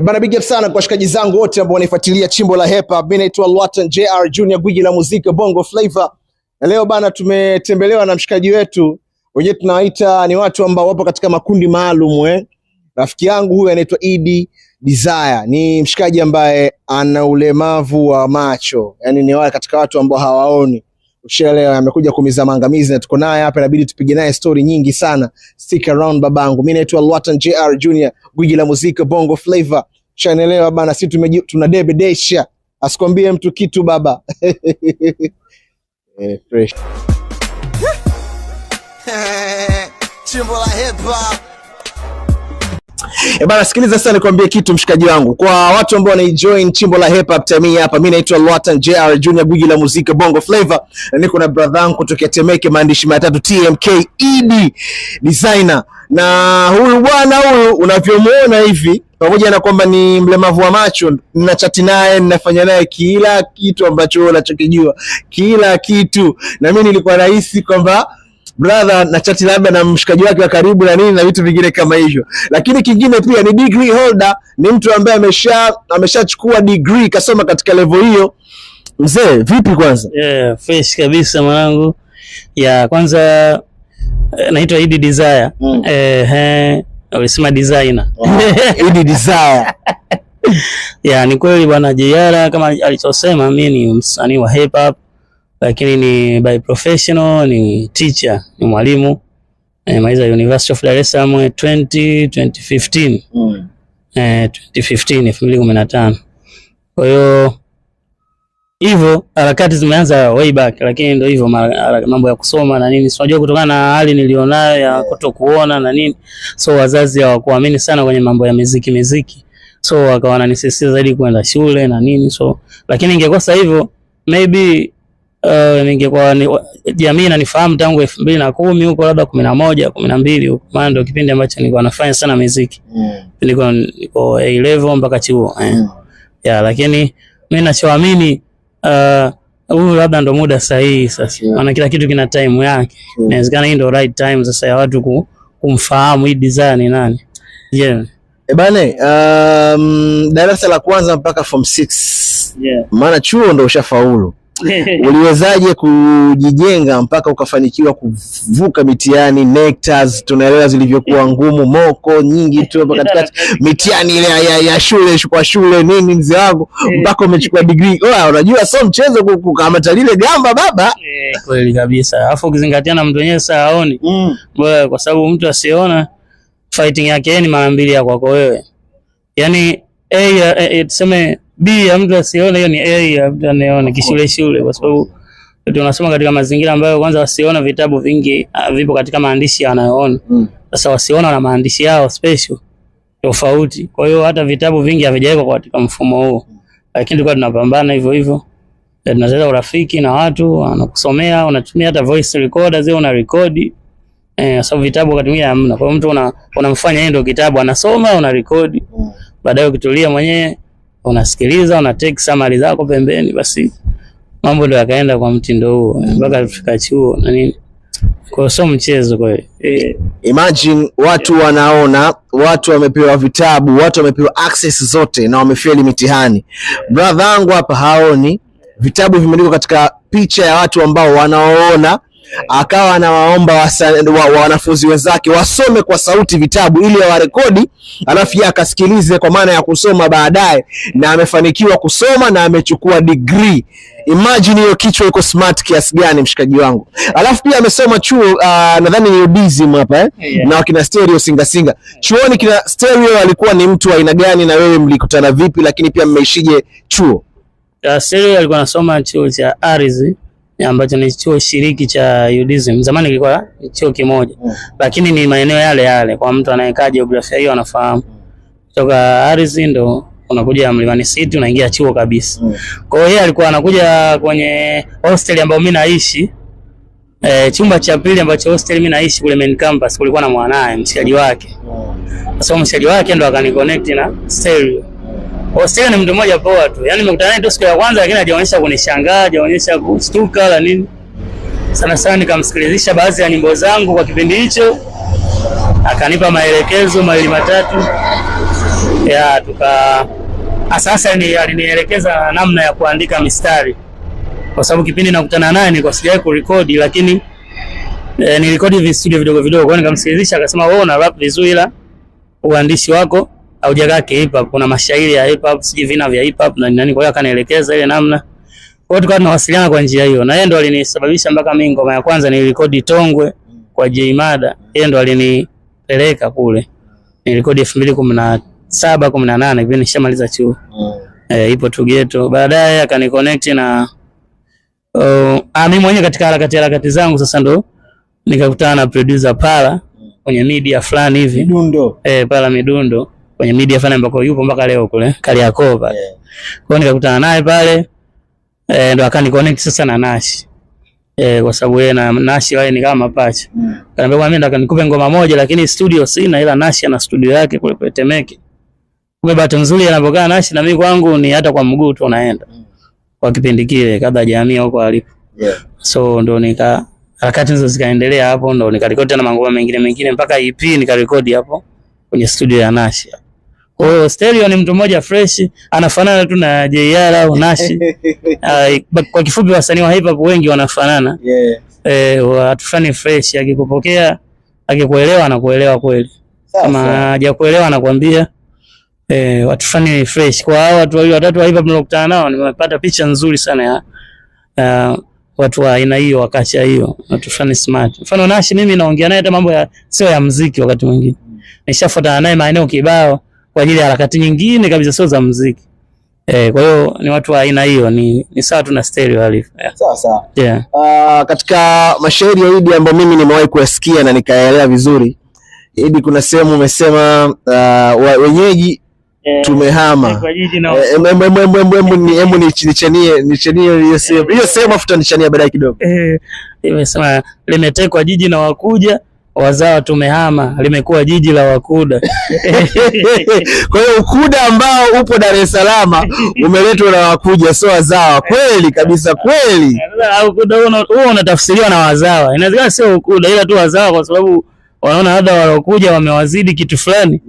Bana, big up sana kwa washikaji zangu wote ambao wanaifuatilia Chimbo la Hip Hop. Mimi naitwa Lwatan JR Junior, gwiji la muziki Bongo Flava. Na leo bana, tumetembelewa na mshikaji wetu, wenyewe tunawaita ni watu ambao wapo katika makundi maalum eh. Rafiki yangu huyu anaitwa Idi Desire, ni mshikaji ambaye ana ulemavu wa macho, yaani ni wale katika watu ambao hawaoni. Ushaelewa, amekuja kumiza maangamizi na tuko naye hapa, inabidi tupige naye story nyingi sana. Stick around babangu. Mimi naitwa Lwatan JR Junior, gwiji la muziki Bongo Flava. Ushaelewa bana, sisi tunadebedesha, asikwambie mtu kitu baba. Eh, fresh. Chimbo la Hip Hop. E bana, sikiliza sasa nikwambie kitu mshikaji wangu. Kwa watu ambao wanaijoin Chimbo la Hip Hop time hii hapa, mimi naitwa Lwatan JR Junior, gwiji la muziki Bongo Flava, na niko na brother yangu kutokea Temeke, maandishi matatu TMK ED designer. Na huyu bwana huyu unavyomuona hivi, pamoja na kwamba ni mlemavu wa macho, ninachati naye, ninafanya naye kila kitu ambacho wewe unachokijua, kila kitu. Na mimi nilikuwa nahisi kwamba brother na chati labda na mshikaji wake wa karibu na nini na vitu vingine kama hivyo, lakini kingine pia ni degree holder, ni mtu ambaye ameshachukua degree, kasoma katika level hiyo. Mzee, vipi kwanza? Yeah, fresh kabisa mwanangu. Ya kwanza, naitwa Idi Desire. Eh, ulisema designer. Idi Desire. Ya, ni kweli bwana JR kama alichosema, mimi ni msanii wa hip hop lakini ni by professional ni teacher, ni mwalimu. Maliza University of Dar es Salaam 2015. 2015 2015. Kwa hiyo hivyo harakati zimeanza way back, lakini ndio hivyo mambo ya kusoma na nini, si unajua kutokana na hali nilionayo ya kutokuona na nini, so wazazi hawakuamini sana kwenye mambo ya miziki miziki, so wakawa wananisisitiza zaidi kwenda shule na nini, so lakini ingekosa hivyo maybe ningekuwa jamii inanifahamu tangu 2010 huko, labda 11 12 huko, maana ndio kipindi ambacho nilikuwa nafanya sana miziki. Nilikuwa niko A level mpaka chuo eh. Ya, lakini mimi nachoamini huu labda ndo muda sahihi sasa, maana kila kitu kina time yake. Inawezekana hii ndo right time sasa ya watu kumfahamu hii Desire ni nani. Yeah. E bane, darasa la kwanza mpaka form 6. Maana chuo ndo ushafaulu. Uliwezaje kujijenga mpaka ukafanikiwa kuvuka mitihani nectars, tunaelewa zilivyokuwa ngumu, moko nyingi tu hapa katikati, mitihani ile ya shule kwa shule nini, mzee wangu, mpaka umechukua degree. Oh, unajua sio mchezo kukamata lile gamba baba. Eh, kweli kabisa. Alafu ukizingatia na mtu mwenyewe sasa haoni. Bwana, kwa sababu mtu asiona fighting yake yeye ni mara mbili ya kwako wewe. Yaani A tuseme B ya mtu asiona hiyo ni A ya mtu anayeona kishule shule, kwa sababu tunasoma katika mazingira ambayo kwanza wasiona vitabu vingi vipo katika maandishi anayoona. Sasa wasiona na maandishi yao special tofauti. Kwa hiyo hata vitabu vingi havijawekwa katika mfumo huo. Lakini tulikuwa tunapambana hivyo hivyo. Tunatengeneza urafiki na watu, wanakusomea, unatumia hata voice recorder zile una rekodi. Eh, sababu vitabu wakati mwingine hamna. Kwa hiyo mtu unamfanya yeye ndio kitabu anasoma, una rekodi. Baadaye ukitulia mwenyewe unasikiliza, una take summary zako pembeni, basi mambo ndio yakaenda kwa mtindo huo mpaka tufika chuo na nini. Kwa hiyo sio mchezo kwa hiyo. Eh, Imagine watu wanaona, watu wamepewa vitabu, watu wamepewa access zote na wamefeli mitihani. Brother wangu hapa haoni, vitabu vimeandikwa katika picha ya watu ambao wanaoona, akawa anawaomba wanafunzi wenzake wasome kwa sauti vitabu ili awarekodi, alafu yeye akasikilize kwa maana ya kusoma baadaye, na amefanikiwa kusoma na amechukua degree. Imagine hiyo kichwa iko smart kiasi gani, mshikaji wangu. Alafu pia amesoma chuo nadhani ni UDSM hapa eh? Yeah. Na wakina Stereo Singa Singa. Chuoni kina Stereo alikuwa ni mtu wa aina gani na wewe mlikutana vipi, lakini pia mmeishije chuo? Stereo alikuwa anasoma chuo cha Ardhi ambacho ni chuo shiriki cha UDSM. Zamani kilikuwa chuo kimoja, lakini ni maeneo yale yale. Kwa mtu anayekaa jiografia hiyo anafahamu. Kutoka Ardhi ndo unakuja Mlimani City unaingia chuo kabisa. Kwa hiyo yeye alikuwa anakuja kwenye hostel ambayo mimi naishi. Chumba cha pili ambacho hostel mimi naishi kule main campus, kulikuwa na mwanae mshikaji wake. Sasa mshikaji wake ndo akaniconnect na Stereo. Kwa Stereo ni mtu mmoja poa tu. Yaani nimekutana naye tu siku ya kwanza lakini hajaonyesha kunishangaa, hajaonyesha kushtuka wala nini. Sana sana nikamsikilizisha baadhi ya nyimbo zangu kwa kipindi hicho. Akanipa maelekezo mawili matatu. Ya tuka sasa alinielekeza namna ya kuandika mistari, kwa sababu kipindi nakutana naye nilikuwa sijawahi kurekodi, lakini nilirekodi vi studio vidogo vidogo. Kwa hiyo nikamsikilizisha, akasema wewe una rap vizuri, ila uandishi wako haujakaa hip hop, kuna mashairi ya hip hop, sijui vina vya hip hop na nani. Kwa hiyo akanielekeza ile namna. Kwa hiyo tukawa tunawasiliana kwa njia hiyo, na yeye ndo alinisababisha mpaka mimi ngoma ya kwanza nilirekodi Tongwe kwa J Mada, yeye ndo alinipeleka kule. Nilirekodi 2017 18 kipindi nishamaliza chuo. Ipo tu ghetto. Baadaye akaniconnect na mimi mwenyewe katika harakati zangu sasa ndo nikakutana na producer Pala kwenye media fulani hivi. Midundo. Pala Midundo kwenye media fulani ambako yupo mpaka leo kule Kariakoo pale. Kwa hiyo nikakutana naye pale, ndo akaniconnect sasa na Nashi. Kwa sababu yeye na Nashi wale ni kama mapacha. Akaniambia bwana, mimi nataka nikupe ngoma moja lakini studio sina, ila Nashi ana studio yake kule kule Temeke. Kumbe bahati nzuri anapokaa Nashi na mimi kwangu ni hata kwa mguu tu unaenda. Kwa kipindi kile kabla hajahamia huko alipo. So ndo nika harakati hizo zikaendelea hapo, ndo nikarekodi tena mangoma mengine mpaka EP nikarekodi hapo kwenye studio ya Nashi. Kwa hiyo Stereo ni mtu mmoja fresh, anafanana tu na JR au Nashi. Kwa kifupi wasanii wa hip hop wengi wanafanana. Watu fulani fresh, akikupokea, akikuelewa anakuelewa kweli. Kama hajakuelewa anakuambia. Watu fulani fresh. Kwa hao watu wawili watatu wa hip hop nilokutana nao nimepata picha nzuri sana ya watu wa aina hiyo, wakacha hiyo, watu fulani smart. Mfano Nashi mimi naongea naye hata mambo ya sio ya muziki wakati mwingine. Nishafuatana naye maeneo kibao kwa ajili ya harakati nyingine kabisa sio za muziki. Kwa hiyo ni watu wa aina hiyo, ni sawa tu na Stereo alivyo. Sawa sawa. Katika mashairi ya Idi ambayo mimi nimewahi kuyasikia na nikaelewa vizuri, Idi kuna sehemu umesema wenyeji tumehama. Kwa jiji na Hebu nichanie hiyo sehemu. Hiyo sehemu afu tutanichania baadaye kidogo. Imesema limetekwa jiji na wakuja, wazawa tumehama, limekuwa jiji la wakuda. Kwa hiyo ukuda ambao upo Dar es Salaam umeletwa na wakuja, sio wazawa. Kweli kabisa, kweli. Sasa ukuda huo unatafsiriwa na wazawa. Inawezekana sio ukuda ila tu wazawa, kwa sababu wanaona labda walokuja wamewazidi kitu fulani.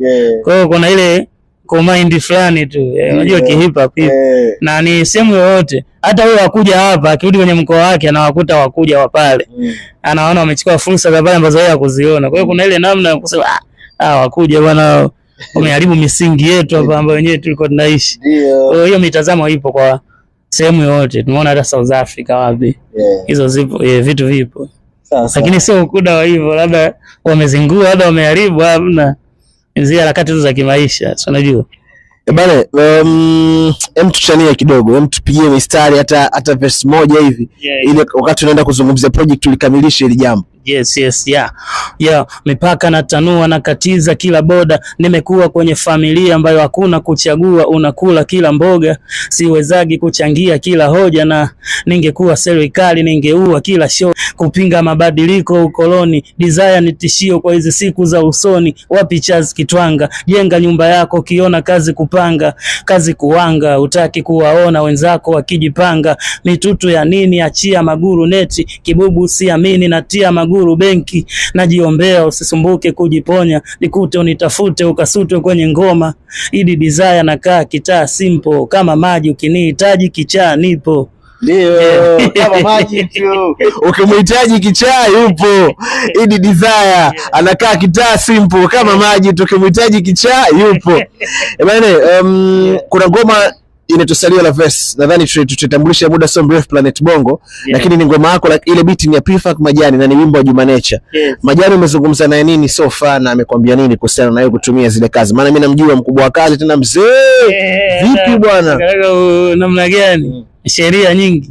Kwa hiyo kuna ile command fulani tu. Unajua ki hip hop hivi. Na ni sehemu yoyote. Hata huyo wakuja hapa akirudi kwenye mkoa wake anawakuta wakuja wa pale. Anaona wamechukua fursa za pale ambazo yeye hakuziona. Kwa hiyo kuna ile namna ya kusema wakuja bwana wameharibu misingi yetu hapa ambayo wenyewe tulikuwa tunaishi. Kwa hiyo mitazamo ipo kwa sehemu yoyote. Tumeona hata South Africa wapi. Hizo zipo, vitu vipo. Lakini sio ukuda wa hivyo, labda wamezingua, labda wameharibu, hamna. Zile harakati tu za kimaisha, si unajua. Bale, tuchanie kidogo, tupigie mistari hata verse moja hivi, ili wakati tunaenda kuzungumzia project tulikamilishe hili jambo. Yes, yes, yeah. Yeah, mipaka natanua na katiza kila boda. Nimekuwa kwenye familia ambayo hakuna kuchagua, unakula kila mboga. Siwezagi kuchangia kila hoja, na ningekuwa serikali ningeua kila show. Kupinga mabadiliko ukoloni, desire ni tishio kwa hizi siku za usoni. Wapi Charles Kitwanga, jenga nyumba yako kiona kazi kupanga, kazi kuwanga, utaki kuwaona wenzako wakijipanga. Mitutu ya nini, achia maguru neti, kibubu siamini natia maguru benki. Najiombea usisumbuke kujiponya, nikute unitafute ukasutwe kwenye ngoma. Idi Desire nakaa kitaa simple kama maji, ukinihitaji kichaa nipo. Ndio, kama maji tu. Ukimhitaji kichaa yupo. Idi Desire anakaa kitaa simple kama maji tu, ukimhitaji kichaa yupo. Bana, kuna ngoma inatusalia la verse. Nadhani tutatambulisha muda sio mrefu Planet Bongo, lakini ni ngoma yako, ile beat ni ya P-Funk Majani na ni wimbo wa Juma Nature. Majani umezungumza naye nini so far na amekwambia nini kuhusiana na yeye kutumia zile kazi? Maana mimi namjua mkubwa wa kazi tena mzee. Vipi bwana? Namna gani? Sheria nyingi.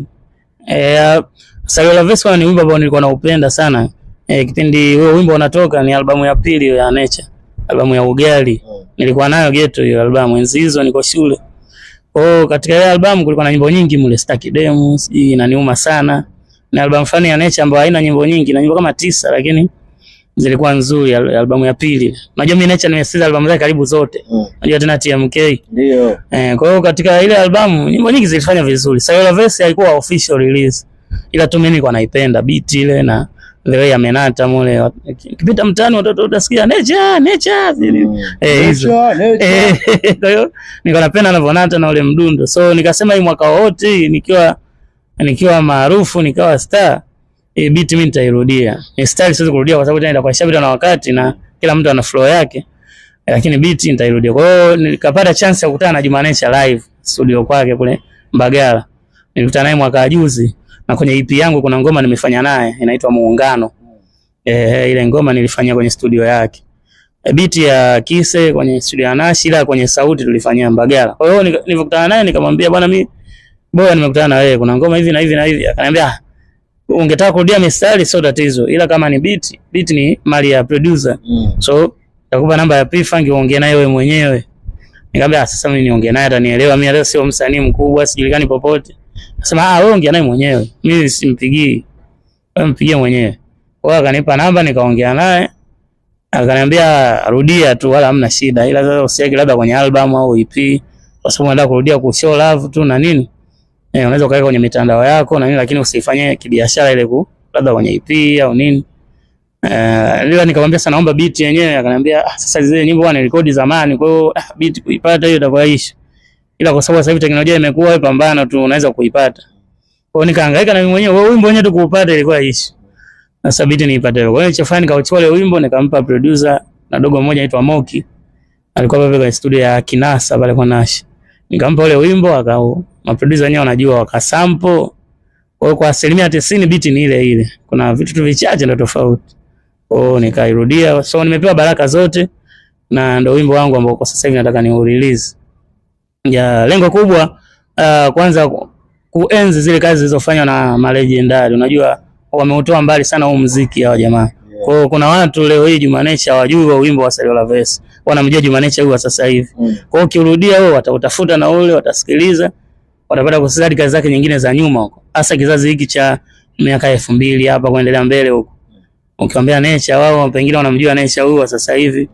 Salio la verse ni wimbo ambao nilikuwa naupenda sana. Kipindi huo wimbo unatoka ni albamu ya pili ya Nature, albamu ya Ugali. Nilikuwa nayo ghetto hiyo albamu, enzi hizo niko shule. Kwa katika ile albamu kulikuwa na nyimbo nyingi mule, Sitaki Demu, sijui inaniuma sana. Ni albamu fulani ya Nature ambayo haina nyimbo nyingi, na nyimbo kama 9 lakini zilikuwa nzuri, albamu ya pili. Unajua mimi Nature nimesikiza albamu zake karibu zote. Unajua tena TMK. Ndio. Kwa hiyo katika ile albamu nyimbo nyingi zilifanya vizuri. Salio la verse haikuwa official release, ila tu mimi nilikuwa naipenda beat ile na The way amenata mule, kipita mtaani watoto utasikia Nature Nature hizo. Kwa hiyo nilikuwa napenda anavyonata na ule mdundo, so nikasema hii mwaka wote nikiwa maarufu nikawa star, hii beat mimi nitairudia. Ni style siwezi kurudia kwa sababu tena itakuwa ishapita na wakati na kila mtu ana flow yake, lakini beat nitairudia. Kwa hiyo nikapata chance ya kukutana na Juma Nature live studio kwake kule Mbagala. Nilikutana naye mwaka juzi, na kwenye EP yangu kuna ngoma nimefanya naye inaitwa Muungano. Ile ngoma nilifanyia kwenye studio yake. Beat ya Kise kwenye studio ya Nashi, ila kwenye sauti tulifanyia Mbagala. Kwa hiyo nilipokutana naye nikamwambia, bwana mimi bora nimekutana na wewe, kuna ngoma hivi na hivi na hivi. Akaniambia ungetaka kurudia mistari sio tatizo, ila kama ni beat, beat ni mali ya producer. So nitakupa namba ya P-Funk uongee naye wewe mwenyewe. Nikamwambia sasa mimi niongee naye atanielewa, mimi leo sio msanii mkubwa, sijulikani popote. Akasema wewe ongea naye mwenyewe, mimi simpigii, wewe mpigie mwenyewe. Kwa hiyo akanipa namba nikaongea naye, akaniambia rudia tu wala hamna shida, ila sasa usiweke labda kwenye album au EP kwa sababu unataka kurudia ku show love tu na nini. Unaweza ukaweka kwenye mitandao yako na nini, lakini usifanye kibiashara ile ku labda kwenye EP au nini. Ila nikamwambia sana naomba beat yenyewe, akaniambia sasa zile nyimbo bwana nirekodi zamani, kwa hiyo beat kuipata hiyo itakuwa issue. Ila kwa sababu sasa hivi teknolojia imekuwa, wewe pambana tu unaweza kuipata. Kwa hiyo nikahangaika na mimi mwenyewe, wewe wimbo wenyewe tu kuupata ilikuwa issue. Sasa beat niipate. Kwa hiyo nilichofanya nikauchukua ile wimbo nikampa producer na dogo mmoja anaitwa Moki. Alikuwa pale kwenye studio ya Kinasa pale kwa Nash. Nikampa ule wimbo akao, maproducer wenyewe wanajua wakasample. Kwa hiyo kwa 90% beat ni ile ile. Kuna vitu tu vichache ndio tofauti. Kwa hiyo nikairudia. So nimepewa baraka zote na ndio wimbo wangu ambao kwa sasa hivi nataka ni release. Ya lengo kubwa kwanza kuenzi zile kazi zilizofanywa na malegendari. Unajua wameutoa mbali sana huu muziki hawa jamaa. Kwa hiyo kuna watu leo hii Juma Nature hawajui wa wimbo wa Salio la Verse. Wanamjua Juma Nature huyu wa sasa hivi. Kwa hiyo ukirudia wewe watautafuta na ule watasikiliza, watapata kusikiliza kazi zake nyingine za nyuma huko. Hasa kizazi hiki cha miaka 2000 hapa kuendelea mbele huko. Ukiwaambia Nature wao pengine wanamjua Nature huyu wa sasa hivi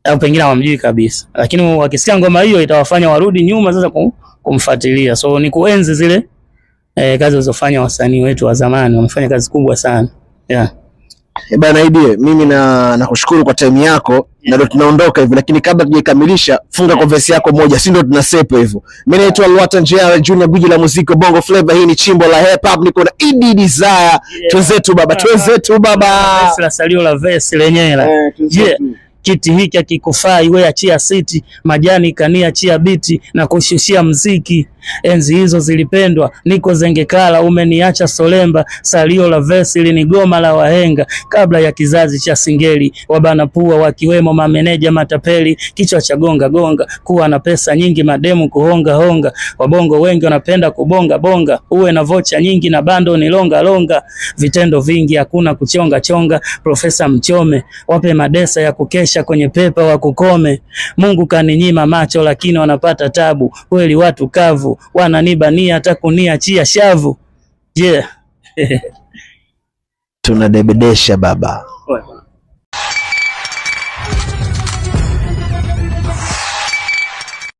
au pengine hawamjui kabisa. Lakini wakisikia ngoma hiyo itawafanya warudi nyuma sasa kumfuatilia. So ni kuenzi zile kazi walizofanya wasanii wetu wa zamani, wamefanya kazi kubwa sana. Yeah. Bana Idi, mimi na nakushukuru kwa time yako na ndio tunaondoka hivi, lakini kabla tujaikamilisha, funga kwa verse yako moja, si ndio tunasepa hivyo. Mimi naitwa Lwatan JR Junior, gwiji la muziki wa Bongo Flava. Hii ni chimbo la hip hop, niko na Idi Desire. Twenzetu baba, twenzetu baba. Verse la salio la verse lenyewe la. Yeah. Kiti hiki hakikufai, we achia siti, majani kania achia biti na kushushia mziki. Enzi hizo zilipendwa, niko zengekala, umeniacha solemba, salio la verse ni goma la wahenga, kabla ya kizazi cha singeli, wabana pua wakiwemo mameneja matapeli, kichwa cha gonga gonga, kuwa na pesa nyingi, mademu kuhonga honga, wabongo wengi wanapenda kubonga bonga, uwe na vocha nyingi na bando ni longa longa, vitendo vingi hakuna kuchonga chonga, Profesa Mchome, wape madesa ya kukesha kwenye pepa wa kukome. Mungu kaninyima macho lakini wanapata tabu, kweli watu kavu, wananibania hata kuniachia shavu. Yeah. Tunadebedesha baba.